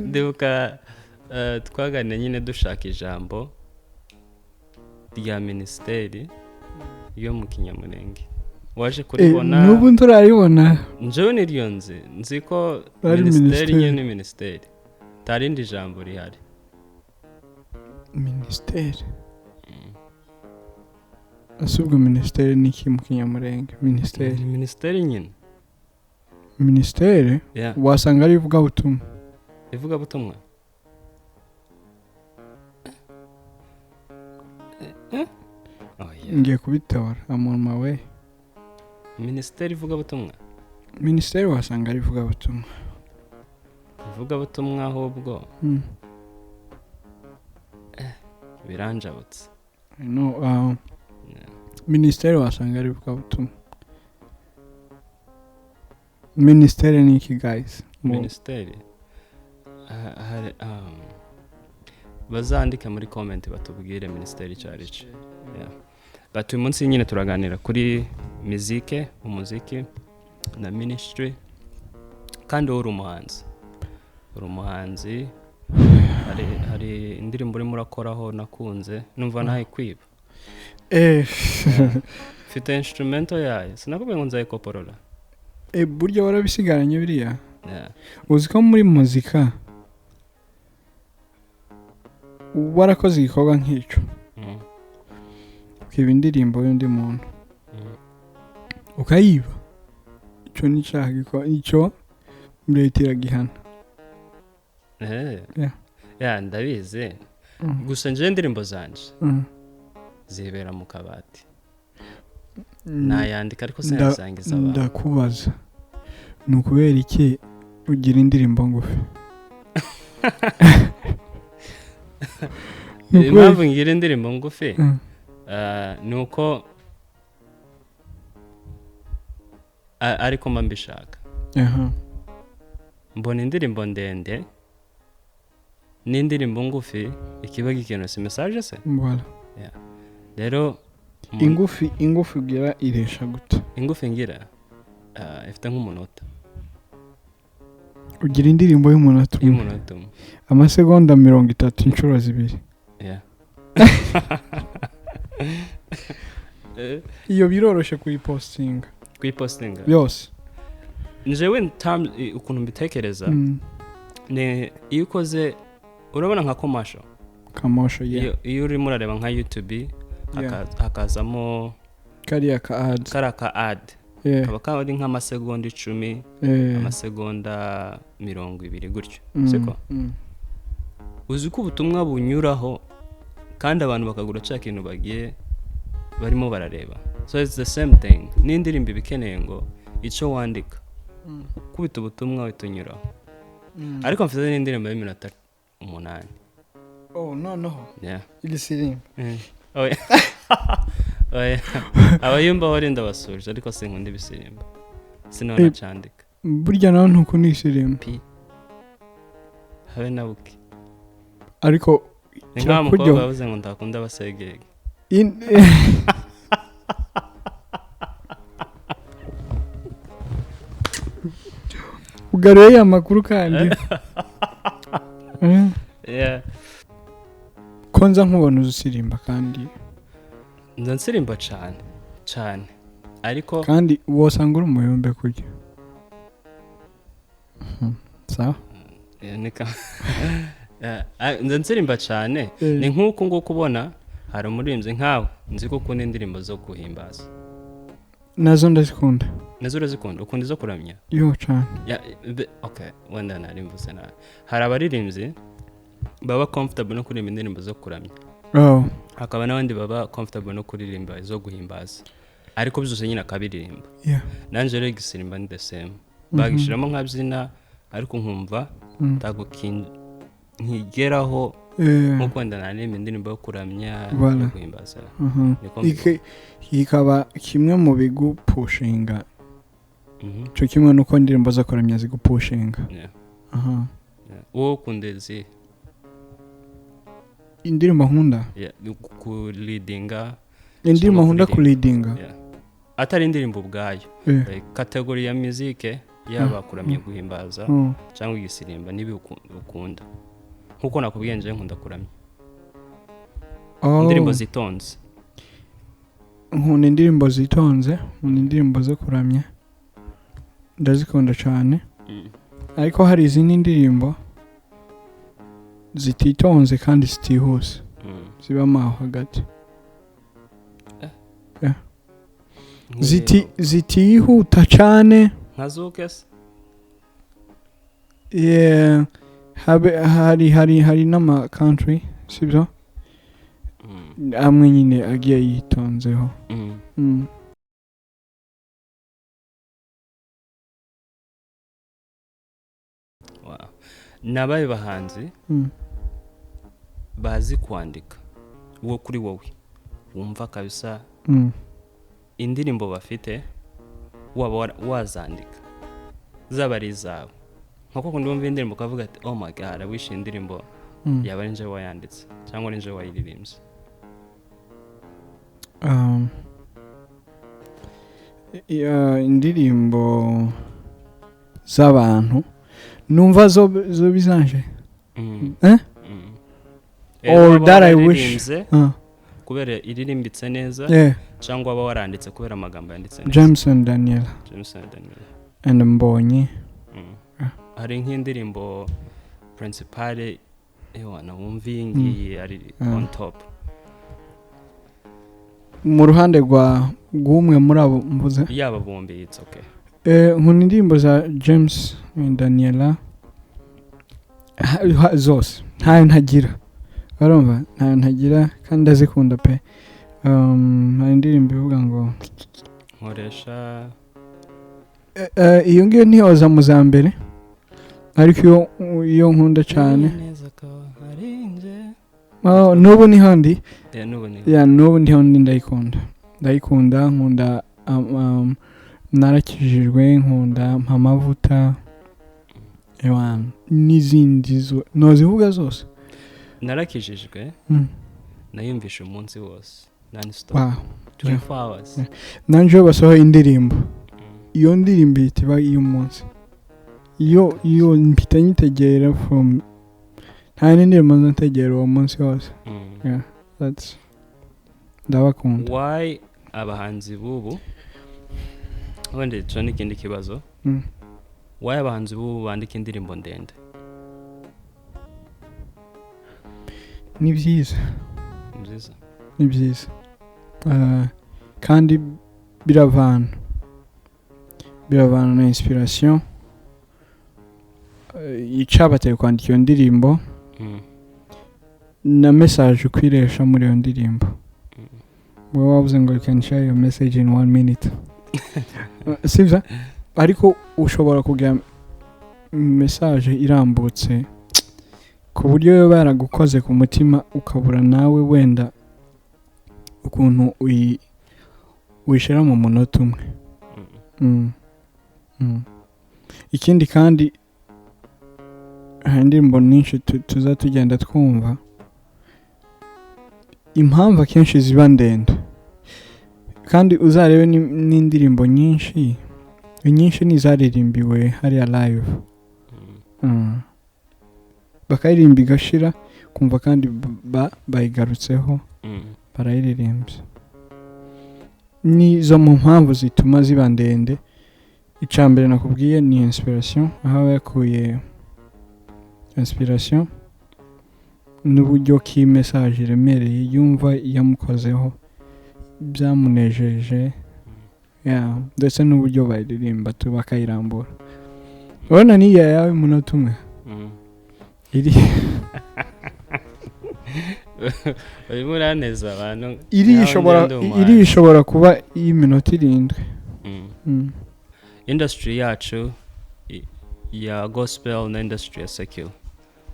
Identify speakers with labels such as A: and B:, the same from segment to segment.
A: Ndibuka twaganiriye nyine dushaka ijambo rya minisiteri yo mu Kinyamurenge, waje kuribona?
B: N'ubu nturaribona.
A: Njyewe niryo nzi ko
B: Ari
A: minisiteri
B: minisiteri.
A: Nyine ni minisiteri, nta rindi jambo rihari.
B: Minisiteri, ese ubwo minisiteri ni iki mu Kinyamurenge? Minisiteri.
A: Ni minisiteri nyine.
B: Minisiteri.
A: Yeah.
B: Wasanga ari ivugabutumwa.
A: Ivugabutumwa. Oh, yeah.
B: Ngiye kubitora, I'm on my way.
A: Minisiteri ivugabutumwa.
B: Minisiteri wasanga ari ivugabutumwa.
A: Ivugabutumwa ahubwo. Biranjabutse.
B: I know,
A: Yeah.
B: minisiteri wasanga ari ivugabutumwa. Minisiteri ni iki, guys?
A: Minisiteri. Hari, bazandike muri comment batubwire minisiteri icyo ari cyo. Yeah. But uyu munsi nyine turaganira kuri mizike, umuziki na ministry. Kandi wowe uri umuhanzi, uri umuhanzi, hari indirimbo urimo urakoraho nakunze, numva ntayikwiba. Mfite instrumento yayo, sinakubwiye ngo nzayikoporora.
B: Burya warabisigaranye biriya?
A: Yeah.
B: Uzi ko muri muzika warakoze igikorwa nk'icyo, ukiba indirimbo y'undi muntu, ukayiba, icyo ni icyaha, icyo leta iragihana. Yeah.
A: Yeah, ndabizi. Gusa njyewe indirimbo zanje zibera mu kabati. Nayandika ariko sinasangiza abantu.
B: Ndakubaza, ni ukubera iki ugira indirimbo ngufi? Ni ukubera
A: Impamvu ngira indirimbo ngufi, ni uko ariko mba mbishaka. Mbona indirimbo ndende n'indirimbo ngufi ikiba gikeneye si message se?
B: Voilà.
A: Yeah. Rero
B: Ingufi ugira iresha gute?
A: Ingufi ngira, ifite nk'umunota.
B: Ugira indirimbo y'umunota umwe.
A: Y'umunota umwe.
B: Amasegonda 30 inshuro 2.
A: Yeah.
B: Iyo biroroshe kuyipostinga.
A: Kuyipostinga.
B: Yose.
A: Njewe ukuntu mbitekereza, ni iyo ukoze, urabona nka commercial.
B: Commercial, yeah.
A: Iyo urimo urareba nka YouTube, hakazamo
B: kariya ka ad.
A: Kariya ka ad.
B: Yeah.
A: Kaba kari nk'amasegonda 10,
B: Yeah.
A: amasegonda 20 gutyo. Siko? Uzi ko ubutumwa bunyuraho kandi abantu bakagura cya kintu bagiye barimo barareba. So it's the same thing. N'indirimbo iba ikeneye ngo icyo wandika, ukubita ubutumwa uhita unyuraho. Ariko mfite n'indirimbo y'iminota 8.
B: Oh, no, no.
A: Yeah.
B: Igisirimba.
A: Oya. Oya. Abayumva bari ndabasuje ariko sinkunda ibisirimba. Sinona cyandika.
B: Burya nawe ntukunda igisirimba.
A: Pi. Habe na buke.
B: Ariko
A: Ni nka wa
B: kirakuryoha.
A: mukobwa wavuze ngo ndakunda abasegege.
B: Ugaruye ya makuru kandi.
A: Yeah.
B: Ko nza nkubona uzirimba kandi.
A: Nza nsirimba cyane cyane. Ariko
B: kandi wosanga uri umuyumbe kurya. Sawa?
A: Yeah, nika. Yeah, nza nsirimba cyane. Ni nk'uku nguku ubona hari umuririmbyi nkawe nzi ko ukunda indirimbo zo guhimbaza.
B: Nazo ndazikunda.
A: Nazo urazikunda? Ukunda izo kuramya?
B: Yo cyane.
A: Yeah, okay, wenda nari mvuze nabi. Hari abaririmbyi baba comfortable no kuririmba indirimbo zo kuramya. Hakaba n'abandi baba comfortable no kuririmba izo guhimbaza. Ariko byose nyine akabiririmba. Nanjye rero igisirimba ni the same. Bagishiramo nkabyina ariko nkumva ntago nkigeraho nkuko wenda naririmba indirimbo yo kuramya, yo guhimbaza. Niko mbibona.
B: Ikaba kimwe mu bigupushinga. Cyo kimwe nuko indirimbo zo kuramya zigupushinga.
A: Wowe ukunda izihe?
B: Indirimbo nkunda?
A: Yeah, kuleadinga.
B: Indirimbo
A: Cyangwa
B: nkunda
A: kuririmba.
B: kuleadinga.
A: Yeah. Atari indirimbo ubwayo, like category ya music, yaba kuramya, guhimbaza cyangwa igisirimba, nibi ukunda? Nkuko nakubwiye, nje nkunda kuramya.
B: Oh.
A: Indirimbo zitonze.
B: Nkunda indirimbo zitonze, nkunda indirimbo zo kuramya, ndazikunda cyane. Ariko hari izindi ndirimbo zititonze kandi zitihuse, zibamo aho hagati. Zitihuta cyane.
A: Nka zouk se?
B: Yeah, habe hari n'ama country, sibyo? Amwe nyine agiye yitonzeho.
A: Wow. Ni abahe bahanzi bazi kwandika wo kuri wowe wumva kabisa indirimbo bafite waba wazandika, zaba ari izawe, nka kundi wumva indirimbo ukavuga ati: "Oh my God, I wish iyi ndirimbo yaba ari njye wayanditse cyangwa ari njye wayiririmbye"?
B: Indirimbo z'abantu numva zo bizanje, eh? Or
A: Waba
B: that I wish.
A: wararirimbye kubera iririmbitse neza, cyangwa waba waranditse kubera amagambo yanditse neza?
B: James and Daniel.
A: James and Daniel.
B: And Mbonyi. Ah.
A: Hari nk'indirimbo principale, ewana, wumva iyi ngiyi ari on top?
B: Mu ruhande rw'umwe muri abo mvuze?
A: Yaba bombi, it's okay.
B: Nkunda indirimbo za James and Daniela zose, ntayo ntagira, urumva, ntayo ntagira kandi ndazikunda pe. Hari indirimbo ivuga ngo
A: Nkoresha.
B: Iyo ngiyo ntiyoza mu za mbere, ariko iyo nkunda cyane
A: Neza ko ari nje.
B: Oh, n'ubu niho ndi.
A: Yeah, n'ubu ni
B: Ya, n'ubu ndiho ndi, ndayikunda, ndayikunda. Nkunda Narakijijwe, nkunda Mpa Amavuta, ewana, n'izindi zo nozivuga zose.
A: Narakijijwe nayumvishe umunsi wose non stop,
B: Wow.
A: 24 hours.
B: Yeah. Nanjye iyo basohoye indirimbo, iyo ndirimbo ihita iba iy'umunsi. Iyo mpita nyitegera from, nta yindi ndirimbo nzategera uwo munsi wose. Yeah, that's, ndabakunda.
A: Why abahanzi b'ubu, wenda icyo ni ikindi kibazo, why abahanzi b'ubu bandika indirimbo ndende?
B: Ni byiza.
A: Ni byiza.
B: Ni byiza. Kandi biravana na inspiration icabateye kwandika iyo ndirimbo na message ukwiresha muri iyo ndirimbo. Wowe wavuze ngo you can share your message in one minute, sibyo? Ariko ushobora kugira message irambutse ku buryo yoba yaragukoze ku mutima, ukabura nawe wenda ukuntu uyishyira mu munota umwe. Ikindi kandi, hari indirimbo nyinshi tuza tugenda twumva impamvu akenshi ziba ndende, kandi uzarebe n'indirimbo nyinshi, inyinshi ni izaririmbiwe hariya live. Bakaririmba igashira, kumva kandi bayigarutseho, barayiririmbye. Nizo mu mpamvu zituma ziba ndende. Icya mbere nakubwiye ni inspiration, aho aba yakuye inspiration n'uburyo ki message iremereye yumva yamukozeho, byamunejeje. Yeah, ndetse n'uburyo bayiririmba tu bakayirambura. Urabona n'iya yawe umunota umwe iri
A: Urimo uraneza abantu
B: iri
A: nkaho
B: ishobora
A: ngenda umuhanzi.
B: Iri ishobora kuba iy'iminota 7.
A: Industry yacu ya gospel na industry ya secular,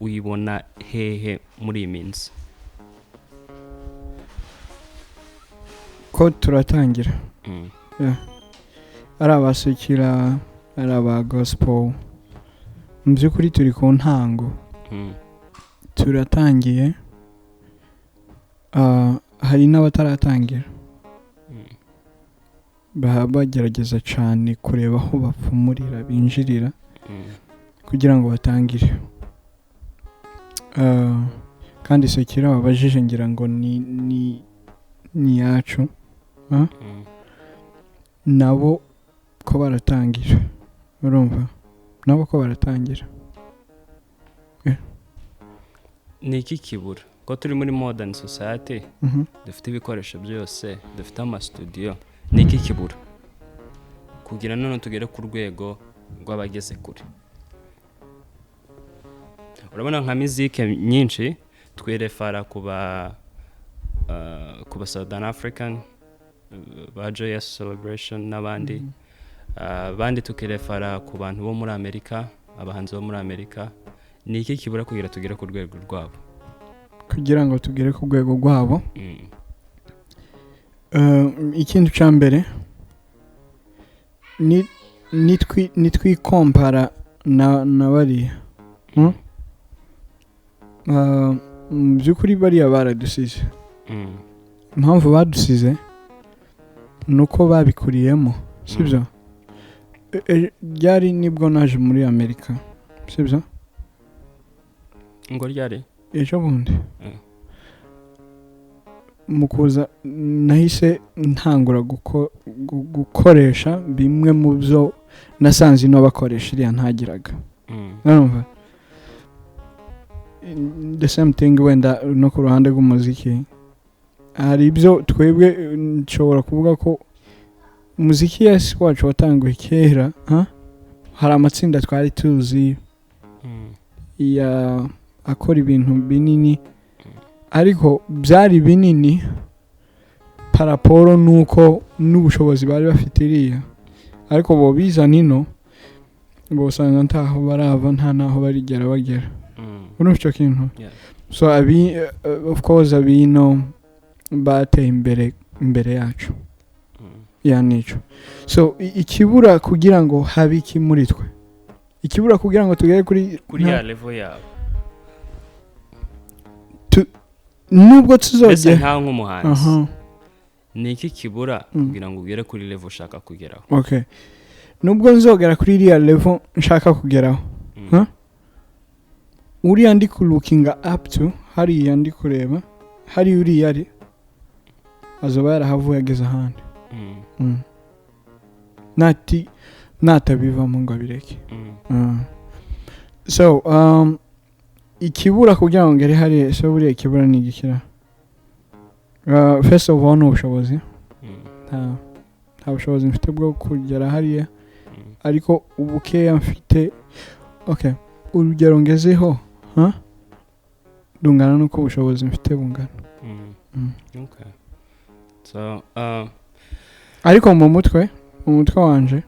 A: uyibona hehe muri iyi minsi?
B: Ko turatangira. Ari aba secular, ari aba gospel, mu by'ukuri turi ku ntango. Turatangiye. Ah, hari n'abataratangira. Baba bagerageza cyane kureba aho bapfumurira, binjirira kugira ngo batangire. Kandi secular wabajije, ngira ngo ni yacu. Nabo ko baratangira, urumva, nabo ko baratangira.
A: Ni iki kibura ko turi muri modern society, dufite ibikoresho byose, dufite amastudio? Ni iki kibura kugira none tugere ku rwego rw'abageze kure? Urabona nka mizike nyinshi twirefara ku ba Southern African, ba Joyous Celebration n'abandi. Abandi tukirefara ku bantu bo muri Amerika, abahanzi bo muri Amerika. Ni iki kibura kugira tugere ku rwego rwabo?
B: Kugira ngo tugere ku rwego rwabo, ikintu cya mbere ni nitwikompara na bariya. Mu by'ukuri bariya baradusize. Impamvu badusize ni uko babikuriyemo, sibyo? Ryari nibwo naje muri Amerika, sibyo?
A: Ngo ryari?
B: Ejo bundi. Mu kuza nahise ntangura gukoresha bimwe mu byo nasanze ino bakoresha iriya ntagiraga. Urumva, the same thing wenda no ku ruhande rw'umuziki, hari ibyo twebwe, nshobora kuvuga ko umuziki, yes, wacu watanguye kera, ha? Hari amatsinda twari tuzi ya akora ibintu binini, ariko byari binini par rapport nuko n'ubushobozi bari bafite iriya, ariko bo biza nino bosanga ntaho barava, nta naho barigera bagera. Urumva icyo kintu?
A: Yeah.
B: So abi, of course abino bateye imbere imbere yacu. Ya, nico. So ikibura kugira ngo habe iki muri twe, ikibura kugira ngo tugere kuri
A: Kuri ya level yabo.
B: Nubwo
A: Mbese
B: tuzogera
A: nkaho nk'umuhanzi, ni iki kibura kugira ngo ugere kuri level ushaka kugeraho?
B: Okay, nubwo nzogera kuri iriya level nshaka kugeraho, Huh? Uriya ndi kulookinga up to, hariya ndi kureba, hariya uriya ari azoba yarahavuye ageze ahandi. Nati natabivamo ngo abireke. So ikibura kugira ngo ngere hariya, so buriya ikibura ni igikira, first of all ni ubushobozi. Nta bushobozi mfite bwo kugera hariya, ariko ubukeya mfite, okay, urugero ngezeho, huh? Rungana n'uko ubushobozi mfite bungana.
A: Okay. So,
B: Ariko mu mutwe wanje,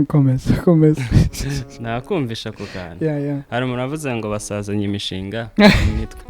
B: komeza, komeza.
A: Nakumvisha ako kantu.
B: Yeah.
A: Hari umuntu wavuze ngo basazanye imishinga mu mitwe.